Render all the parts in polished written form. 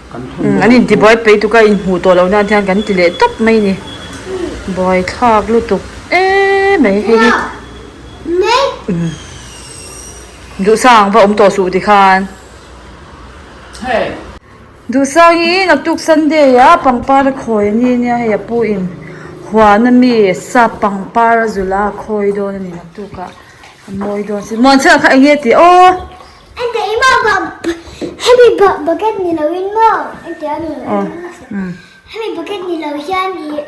An intibuai peih tuk a, inhmuh tawh loh nan hian kan ti leh tawp mai a ni. Buaithlak lutuk em mai hei hi. Duhsang va awm tawh suh tikhan. Duhsang hi naktuk Sunday ah pangpar a khawi a ni nia hei a pu in huan a mi sap pangpar a zulh a a khawi dawn a ni naktuk ah a mawi dawn si Muanchhela kha eng nge tih aw. Hemi bucket ni lo in maw hemi bucket ni lo hian ih.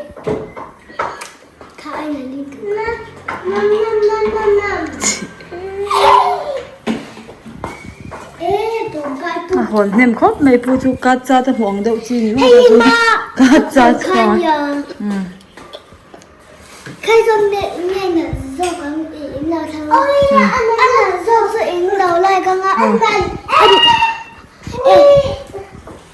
A hawn hnem khawp mai pu chu kat chat a hmuh ang deuh chi ni maw kat chat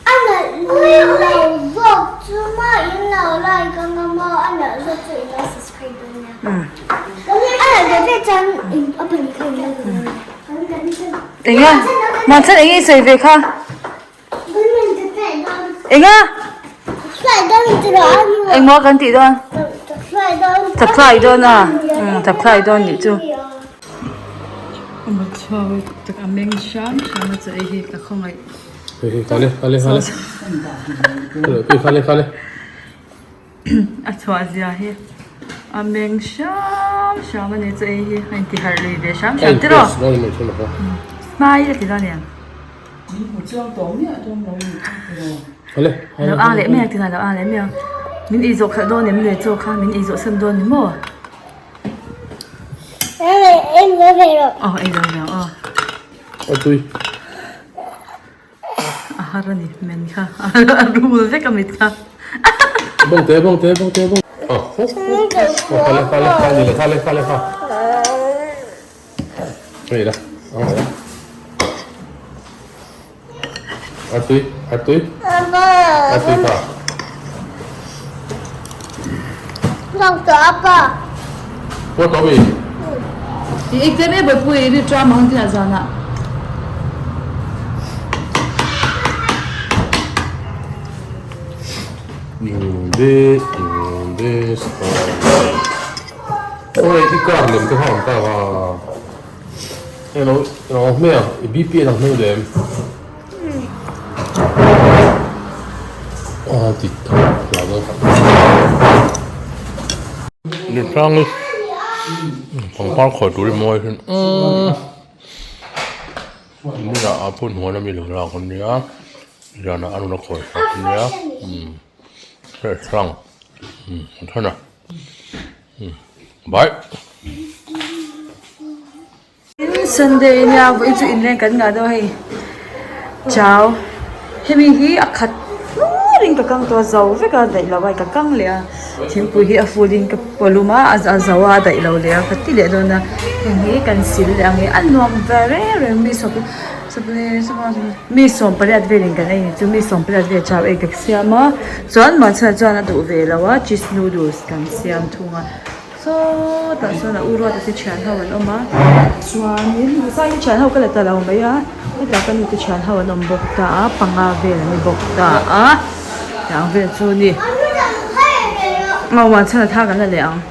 A nalh lo zawk chu maw in lo like anga maw a nalh zawk chu in lo subscribe dawn nia. A nalh ve ve chuan in a pahnih kha in lo duh dawn nia. Enga? Mahchhan enge i sawi ve kha? Enga? Engmaw kan tih dawn? Chakhlai dawn a, chakhlai dawn nih chu. A meng hram hram a chaw ei hi ka khawngaih. A chhuah zia hi a meng hram hram a ni chu ei hi a inti harh lui ve hram hram tiraw hmai a ti dawn em lo ang leh mai ang tina lo ang leh mai ang min ei zawh khalh dawn em le chaw kha min ei zawh san dawn ni maw aw ei lo ve ang aw. A har a ni men kha a rul vek a mit kha. Bawngte bawngte bawngte bawng. Khale khale khale le khale khale kha. Hei la. A tui a tui. A tui kha. Pawh tawh mi. I ek tlem e bawihpui i ri tram ang tinah zanah. In this in this Oi i car lem te kha awm ta va. Elo elo hmel i BP a dang hmel lem. A ti Nutlang hi pangpar khawi tur hi mawi hin umm ni ah pawh hnuai lami lo lak a nia zanah a rawn a khawi sak a nia umm hei hrang umm a then a umm bye. Sunday nia vawiin chu inleng kan ngah deuh a hei chau hemi hi a khat hlurin ka kang tawh a zo vek a daih lo a ka kang leh a thingpui hi a full in ka pawlum a a zo a a daih lo leh a ka ti leh dawn a heng hi kan sil leh ang e a nuam ve reng reng mi sawp mi sawm pariat velin kan ei ni chu mi sawm pariat vel chau ei ka siam a chuan mahse chuan a duh ve lo a cheese noodles kan siam thung a. Sawtah chuan a u ruata te thian ho an awm a chuanin Nusangi thian ho ka la ta lo mai a hetah ka nute thian ho an awm bawk ta a panga vel an ni bawk ta a tiang vel chu a ni aw Muanchhana tha kan la leh ang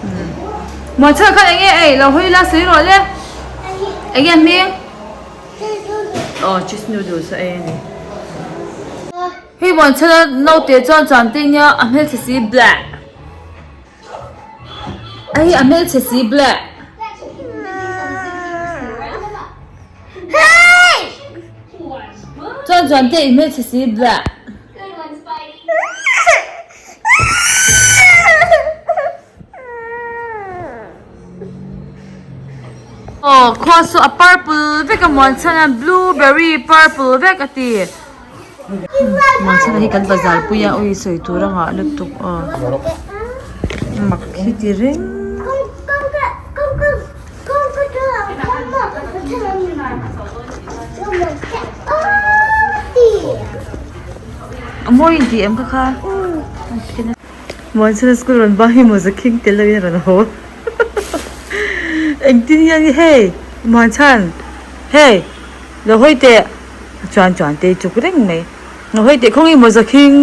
Muanchhana khan eng nge ei lo hawi la sawi rawh le eng nge a hming aw cheese noodles a ei a ni hei Muanchhana naute chuan chuan te nia a hmelchhe si bleh. Hei a hmelchhe si bleh. Chuan chuan te i hmelchhe si bleh. Aw khua saw a purple vek a muan chhan a blueberry purple vek a ti. Muanchhana hi kan bazar pui a ui sawi tur a ngah lutuk aw mak hi ti reng. A mawi in tih em kha kha Muanchhana school rawn bang hi mawza khing tel lovin a rawn haw engtin hian hei Muanchhan hei lo hawi teh. Chuan chuan te chuk reng mai. Lo hei teh khawnge mawza khing.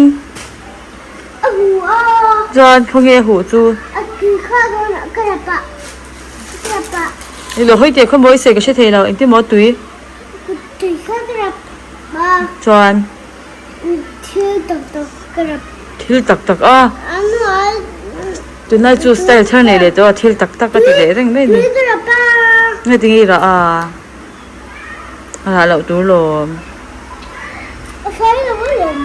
A huh a. Chuan khawnge a huh chu. A tui kha dawn ah ka rap a. Ka rap a. Ni lo hei teh khaw mawi se ka hre thei lo engtin maw tui. Tui kha ka rap a. Chuan. Thil tak tak ka rap. Thil tak tak a. Tunlai chu style thar nei leh tawh a thil tak tak a ti leh reng mai a ni. Tui ka rap a. Engtin nge i rah a. A rah loh tur lawm. A fai lo alawm.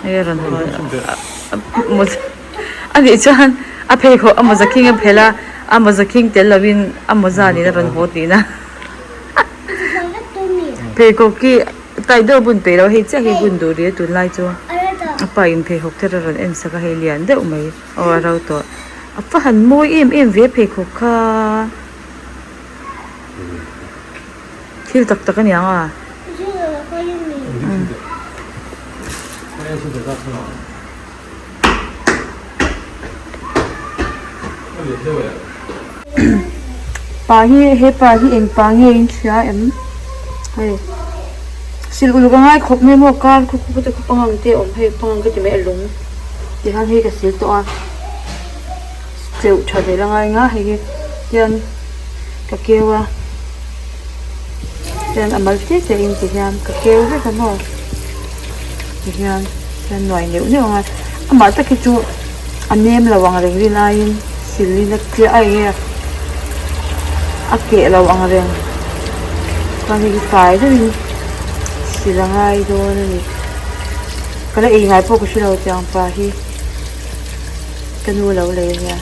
Hei a rawn haw a nih chuan a pheikhawk a mawza khing a phelh a, a mawza khing tel lovin a mawza nen a rawn haw tihna. Pheikhawk khi tight deuh a bun peih lo a, hei chiah hi bun duh rih a tunlai chu a pa in pheikhawk thar a rawn en sak a, hei lian deuh mai. Aw a ro tawh. A va han mawi em em ve pheikhawk kha. Thil tak tak a niang a. Pa hi he pa hi eng pa nge in hria em hei sil uluk a ngai khawp mai maw kar khaw khaw te khaw pangang te a awm hei pangang ka ti mai a lung tihian hei ka sil tawh a cheuh tha vel a ngai nga hei hi tian ka keu a tian a mal te te in tihian ka keu vek a maw tihian tian nuai neuh neuh ang a amah tak hi chu a nem lo ang reng rin aiin sil in a tliah a enge a keh lo ang reng chuan hei hi fai deuhin sil a ngai dawn a ni ka la ei ngai pawh ka hre lo tiang pa hi ka nu lo lei ania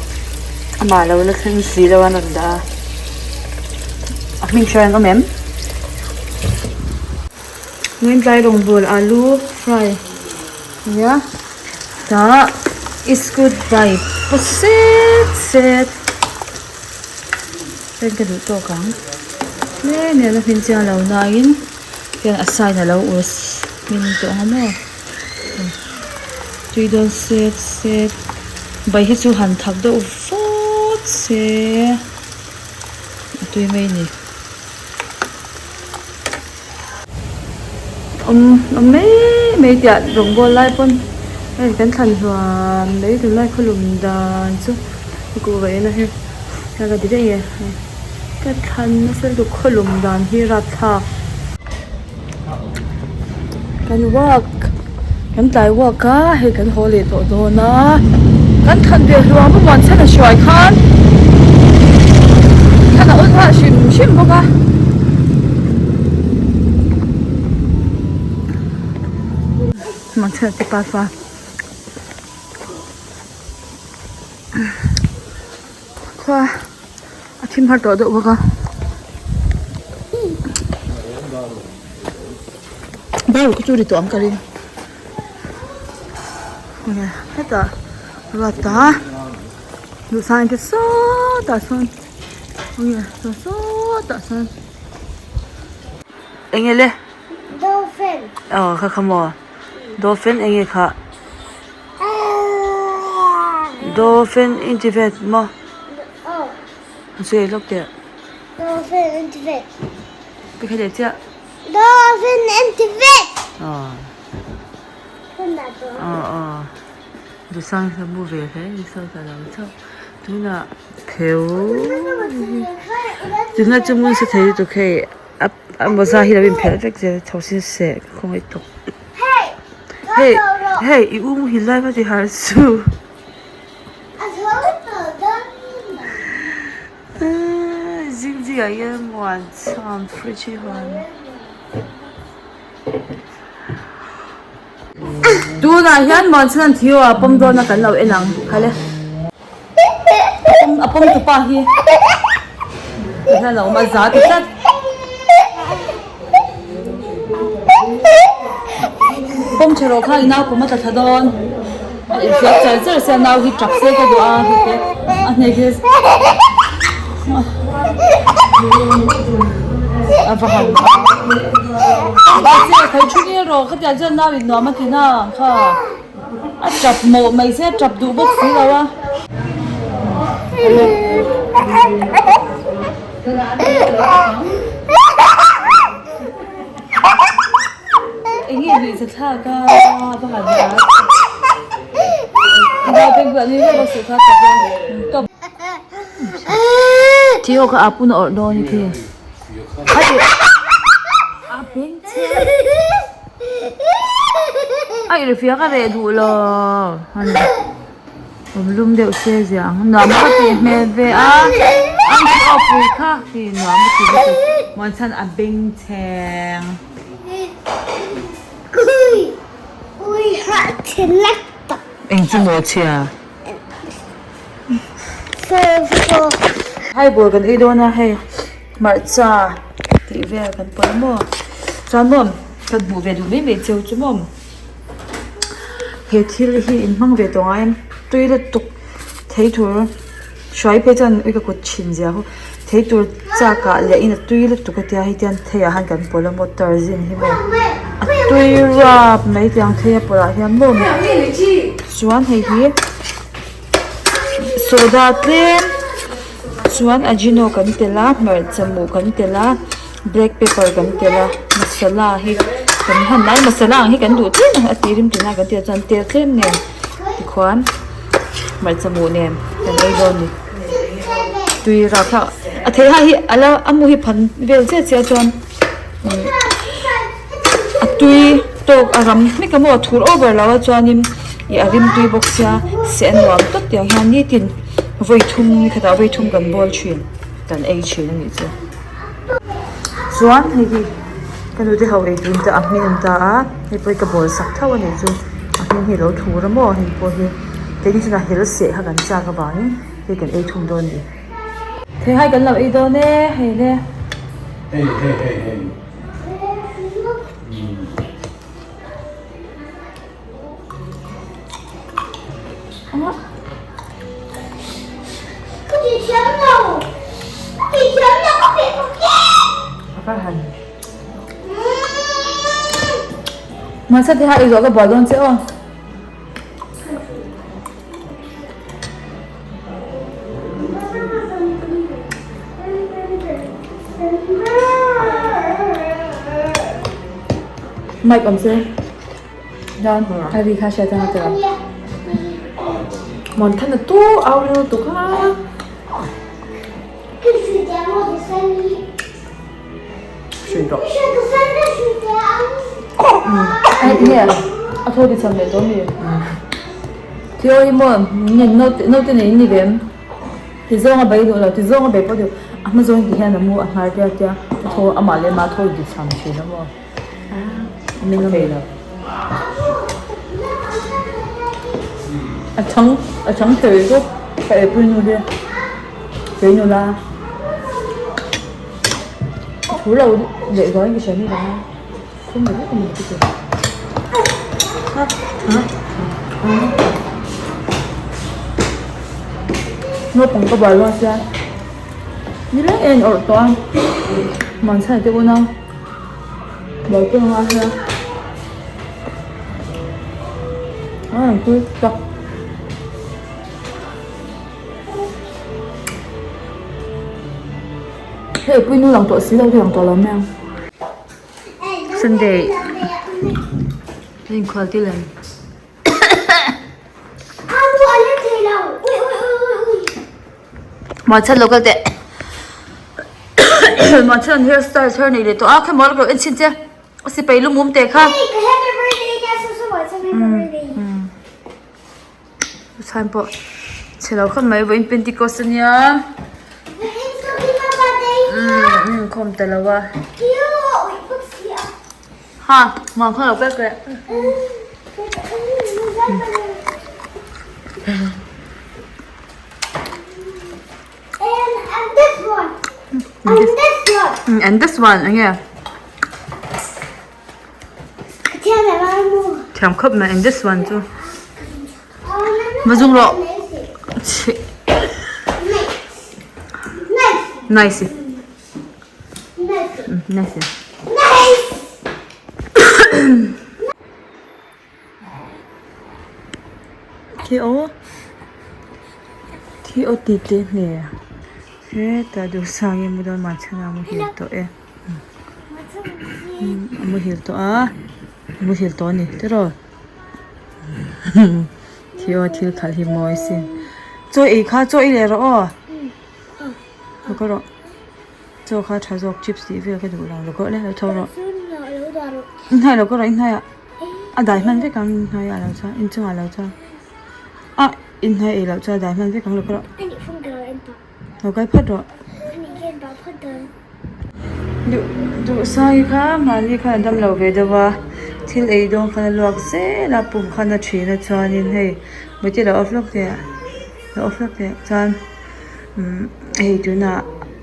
amah lo la thleng si lo a rawn dah a a hming hriat an awm em? Ngaintlai rawngbawl alu fry ania tah iskut bai paw set set pen ka duh tawk ang tlem hian a hmin chiang lo nain hian a sign alo ur hmin tawh ang maw tui dawn set set bai hi chu han thak deuh vawt se a tui mai a ni. Awm awm mai mai tiah rawngbawl lai pawn hei kan thlan hluam mai tunlai khawlum dan chu ka kuhva en a hei ka ti daih nge ka thlan nasa lutuk khawlum dan hi rapthlak kan walk kan tlai walk a hei kan haw leh tawh dawn a kan thlan ve hluam a muan chhan a hruai khan thlan a awl nghal hrim hrim bawk a. Muan chhan a ti pa fa khua a thim har tawh deuh bawk a. Bau ka chu ri tawh ang ka ring enge hetah ruat a duhsang te sawtah sawn enge sawtah sawn enge le dolphin aw kha kha maw dolphin enge kha dolphin intivet maw zui lawk teh dolphin intivet Ti kha leh chiah. Dolphin en ti vek. Aw. Aw aw. Dusang hi mu ve hle ni saw ta lo chauh. Tunah pheu tunah chu ngun sa thei lutuk hei a a mawza hi lo inphelh vek zel tho sin se ka khawngaih tawp. Hei hei i u muhil lai va ti har chu. Zing zingah hian muan chham fridge hi huan tunah hian muan chhan thio a pawm dawn a kan lo en ang hale a pawm tupa hi tihian a awm a za ti tlat. Pawm tha rawh kha i nau pawm a tla thla dawn a infiam char char sia nau hi tap se ka duh a hete a hnek hi a va han a che khai thu ngei rawh khatiang chuan nau in nuam a ti na ang kha a tap mawh mai se a tap duh bawk si lo a. Enge nuih sa thlak a va han a. Nau beng bulah nui vak suh kha ka beng. Theo kha a pun a awrh dawn khi. A beng che. A irhfiak a reh duh lo. Awm lum deuh se zia ang nuam ka tih hmel ve a an ti aw pui kha ti nuam a ti lutuk muan chhan a beng chheng. Eng chu maw chhia? Haiball kan ei dawn a hei hmarcha tih vel kan pawlh maw chuan maw kan hmuh ve duh mai mai cheu chu maw. He thil hi in hmang ve tawh ngai em tui lutuk thei tur hruai phei chuan ui ka kut thin zia ho thei tur chak ah leh in a tui lutuk a tia hei tian thei ah han kan pawlh a maw tarzin hi maw a tui rap mai tiang thei a pawlh ah hian maw chuan hei hi soda tlem chuan ajino kan tel a hmarcha mu kan tel a. Black pepper kan telh a masala hi kan han lai masala ang hi kan duh tlem a a tih rim tina kan tih chuan tel tlem nen tikhuan hmarcha mu nen kan ei dawn a ni tui rah kha a thei ha hi a la a mu hi phan vel chiah chiah chuan a tui tawk a ram hmek a maw a thur over lo a chuanin ih a rim tui bawk sia seh a nuam tawp tiang hian nitin vawi thum ni khatah vawi thum kan bawl thin kan ei thin a nih chu. Chuan hei hi ka nute ho ei tun te a hmin an ta a hei pawh hi ka bawl sak tho a nih chu a hmin hi alo thur a maw hei pawh hi keini chuan a hel seh kha kan chak avangin hei kan ei thung dawn a ni. Theihai kan lo ei dawn e hei le. Hei hei hei hei. Masa te ha i zawh ka buai dawn che aw. Mic awm se. Dan a ri kha hriat a tel ang. Muan than a tu au ring lutuk a. Hrui rawh. Ai tinge a thaw ti cham leh tawh mi. Theo hi maw nge naute naute nei in ni ve em? Ti zawng a bei duh lo ti zawng a bei pawh duh a hma zawng ti hian a mu a hnar tia tia a thaw amah leh amah a thaw ti cham thin a maw. A chhang a chhang thei bawk ka eipui nu hi kei nula thu lo leh zual in ka hria mi lo a khum leh vek a ni ka ti naupang ka buai rual sia nileng en awrh tawh a hmanchhan te unau. Hei pui nu lang tawh si lo hi lang tawh lo mai ang. Sunday inkhual te lem. Mahse lo kal teh mahse an hair style thar nei leh tawh a khemaw lo en chhin che a sipai lu mum teh kha chhan pawh chhe lo khawp mai vawiin pentecost ania inkhawm ta lo a ha muang kha lo kal teh. And this one. And this one. And this one enge. Thiam khawp mai and this one chu. Va zung rawh. Nice. Nice. Nice. Khi aw khi aw tih te hne hetah duhsang hi mu dawn mahse a muhil tawh e a muhil tawh a. Muhil tawh a ni tiraw Theo thil khalh hi mawi sin chaw ei kha chaw ei leh rawh aw lo ka rawh chaw kha tha zawk chips tih vel ka duh lo lo ka le lo tho rawh inhnuai lo ka rawh inhnuai ah a dai hman vek ang inhnuai ah lo chuan inchungah lo chuan a inhnuai ei loh chuan a dai hman vek ang lo ka rawh. Lo kal phawt rawh. Duh Duhsangi kha mahni khan a dam lo ve deuh a, thil ei dawn khan a luak zel a, pum khan a thin a chuanin hei mawti lo off lawk teh lo off lawk teh chuan umm hei tunah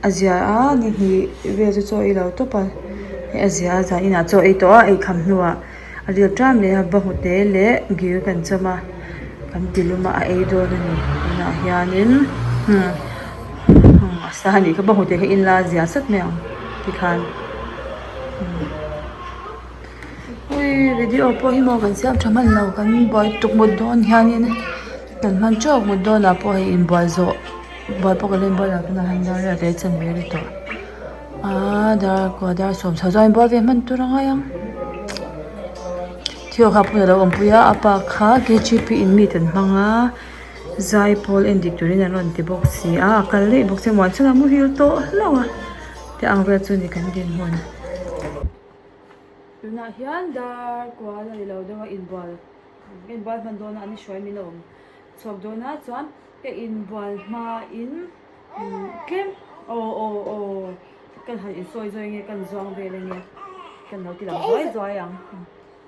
a zia a ni hnih vel chu chaw ei lo tawp a, hei a zia a zan inah chaw ei tawh a eikham hnuah. A rilh ṭam leh a bahute leh gir kan chawm a kan ti lum a a ei dawn a ni tunah hianin a sa a nih kha bahute kha inla zia sat mai ang tikhan ui video pawh hi maw kan siam tha hman lo kan buai tuk mut dawn hianin kan hman teuh mut dawnah pawh hei inbual zawh bual pawh kan la inbual lo tunah hian dar riat leh chanve a ni tawh. Aaa dar kua dar sawm chho chuan inbual ve hman tur a ngai ang thil kha pawn alo awmpui a a pa kha k g p in meet an hmang a zaipawl en dik turin an rawn ti bawk si a a kal daih bawk sia muan chuan a muhil tawh hlauh a tih ang vel chu ni kan dinhmun tunah hian dar kua la ni lo deuh a inbual ka inbual hman dawn a an i hruai min a awm chhuak dawn a chuan ka inbual hmain. Tlem aw aw aw kan han insawi zawi nge kan zuang vel ange kan lo ti lang zuai zuai ang.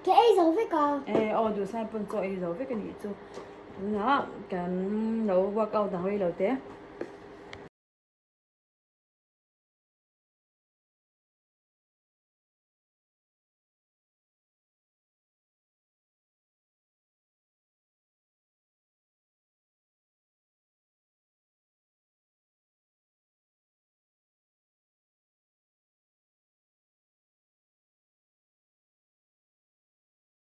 Ke ei zo vek a. E aw duhsai pawn chaw ei zo vek a nih chu tunah kan lo workout ang rei lo te.